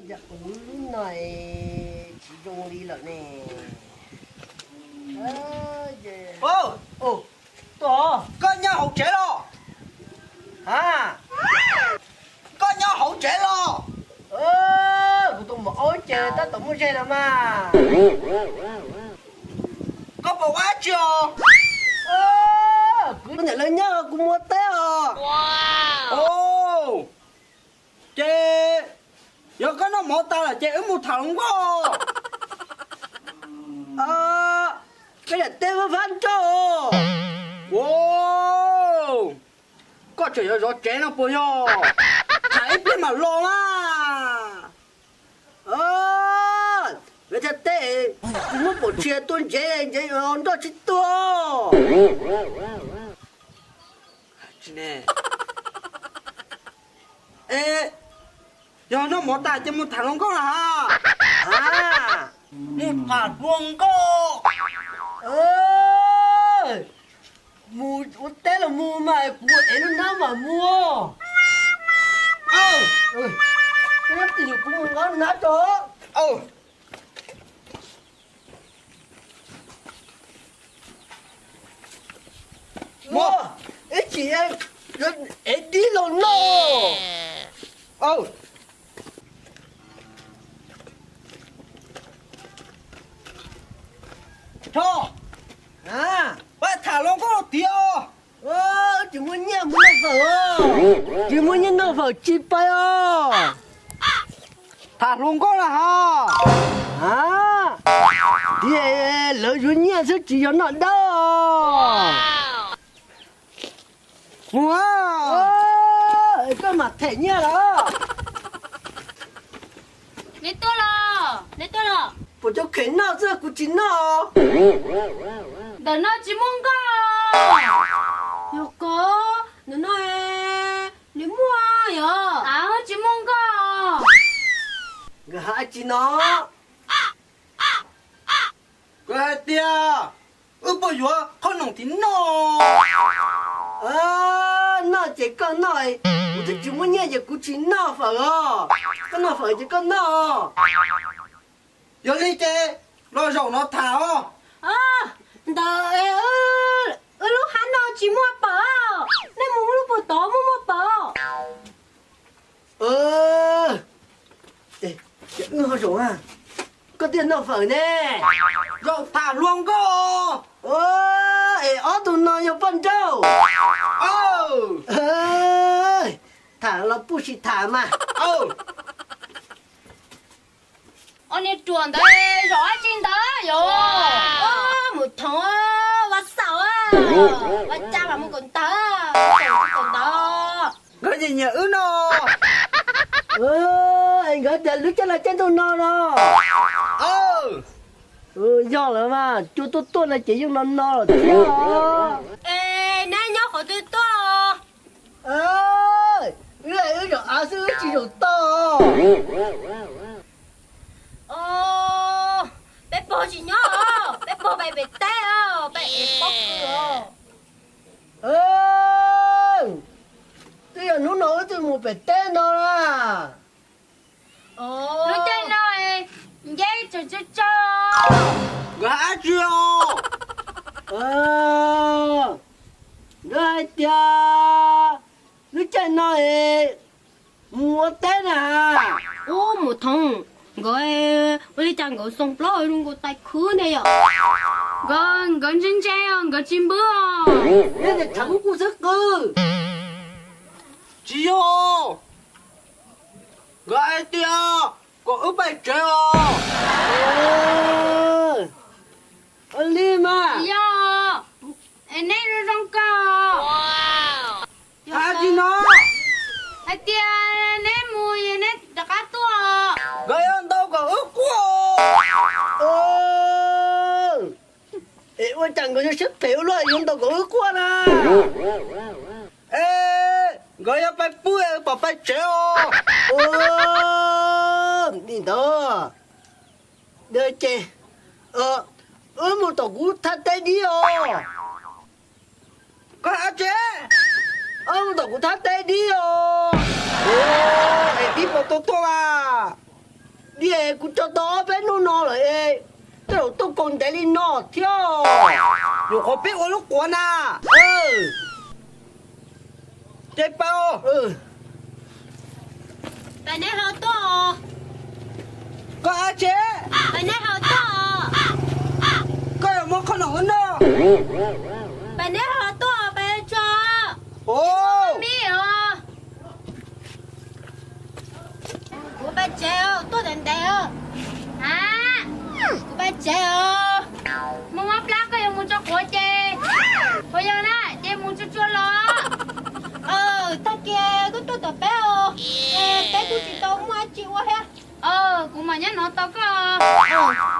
Yog kuv lub no tsis zoo li lawm ne. Koj nyob hauv tsev los? Ha, koj nyob hauv tsev los? Kuv tus muam aub ces tab tom muaj zej los mas. Koj puas ua dab tsi os? Kuv niam lawv nyob kuv mus ua teb os. Ces yog koj noj mov tas lawm ces wb mus tham hluas nkauj. Koj niam teb fab fab nrauj. Koj tseem yuav zov tsev no puas yog? Tham ib pliag mam los mas. Lawv thiaj teb, tsis muab pom tsis tuaj ntsev, ntsev nrauj tsis tuaj. Es yog noj mov tas ces mus tham hluas nkauj na ha. Mus tham hluas nkauj. Mus ua teb los mus mas, kuv ev lub hnab mas mus. Mus nqa lub hnab tso. Mus, ib chim ev dib los noj. Tso, pab tham hluas nkauj tiag. Tsis muaj nyiaj mus noj fawm. Tsis muaj nyiaj noj fawm tsis pais os. Tham hluas nkauj na ha. Tias lawv yuav nyiaj xwb tsis yog noj dawb. Mus, koj mam them nyiaj los. Neb tuaj los, neb tuaj los. Puas cov kheev noj xwb kuv tsis noj. Ntawm no tsis muaj nkauj. Yog koj, ntawm no nws muaj yog. Av, tsis muaj nkauj. Nkawd hais tsis no. Nkawd hais tias wb puas yuav qhob noom thiv noj. Noj ces koj noj, kuv twb tsis muaj nyiaj ces kuv tsis noj fawm os. Koj noj fawm ces koj noj. Yog li ces los zaum no tham os. Ntawm wb lub hav no tsis muaj pawm, nej mus lub puag tod muaj muaj pawm. Ces wb ho zaum, koj thiaj noj fawm ne. Zaum tham hluas nkauj. Es ob tug no yog poj nrauj. Tham los pub sim tham mas. Ob niag ruam ntawd zaum dab tsi ntawd yom? Mus thoov vaj xaum, vaj cab los mus kom ntawd, kom ntawd. Nkawd nyiam nyiam wb no. Nkawd tias lub caij no caij ntuj no no. Yog lawm mas, cua tuaj tuaj no ces yeej no no lawm thiab. Es neb nyob qhov twg tuaj? Wb, wb zaum av xwb wb tsis zaum toj. Peb pog tsis nyob os, peb pog pem pem teb os, peb ev pob kws os. Twb yog hnub no wb twb mus pem teb no na. Lub caij no nceb tsawg tsawg tsawg. Nkawd hais dab tsi os? Nkawd hais tias lub caij no es mus ua teb na. Ub, mus thoov, nkawd ua li cas nkawd xoo plaub zoo nkaus tais khwb ntag yom? Nkawd, nkawd ntse ntse os, nkawd tsis npwb os. Neb tias tshav kub kub xwb qw. Tsis yog, nkawd hais tias kom wb pais tsev os. Ua li mas. Yog, es neb zoo zoo kawg. Hais tsis no, hais tias neb mus es neb rov qab tuaj. Nkawd yuav ntaus kom wb quaj. Es ua cas nkawd yuav siab phem ua luaj yuav ntaus kom wb quaj na? Es nkawd yuav pais pw es pom pais tsev os. Li ntawd, ces wb mus tom kuv thaj teb dib os. Koj hais tsev, wb mus tom kuv thaj teb dib os. Es dib puas tau tuaj mas? Kuv tso tau ob peb hnub no lawm es tej zaum tuaj kaus ntev li no thiab. Nyuam qhuav pib ua lub quav na. Ces pab, pab neb ho tuaj. Koj ab tsi? Pab neb ho tuaj. Koj yuav muab qhov no ua noj. Pab neb ho tuaj, pab tso. Mib os. Kuv pab tsev os, tuaj ntev ntev os. A, kuv pab tsev os. Muaj mob plab koj yuav mus tso quav ces, quav yog na ces mus tsuag tsuag los. Tag kis koj tuaj tom peb os, peb kuj tsis tau muaj dab tsi ua thiab. Kuv mam nyob no tos koj.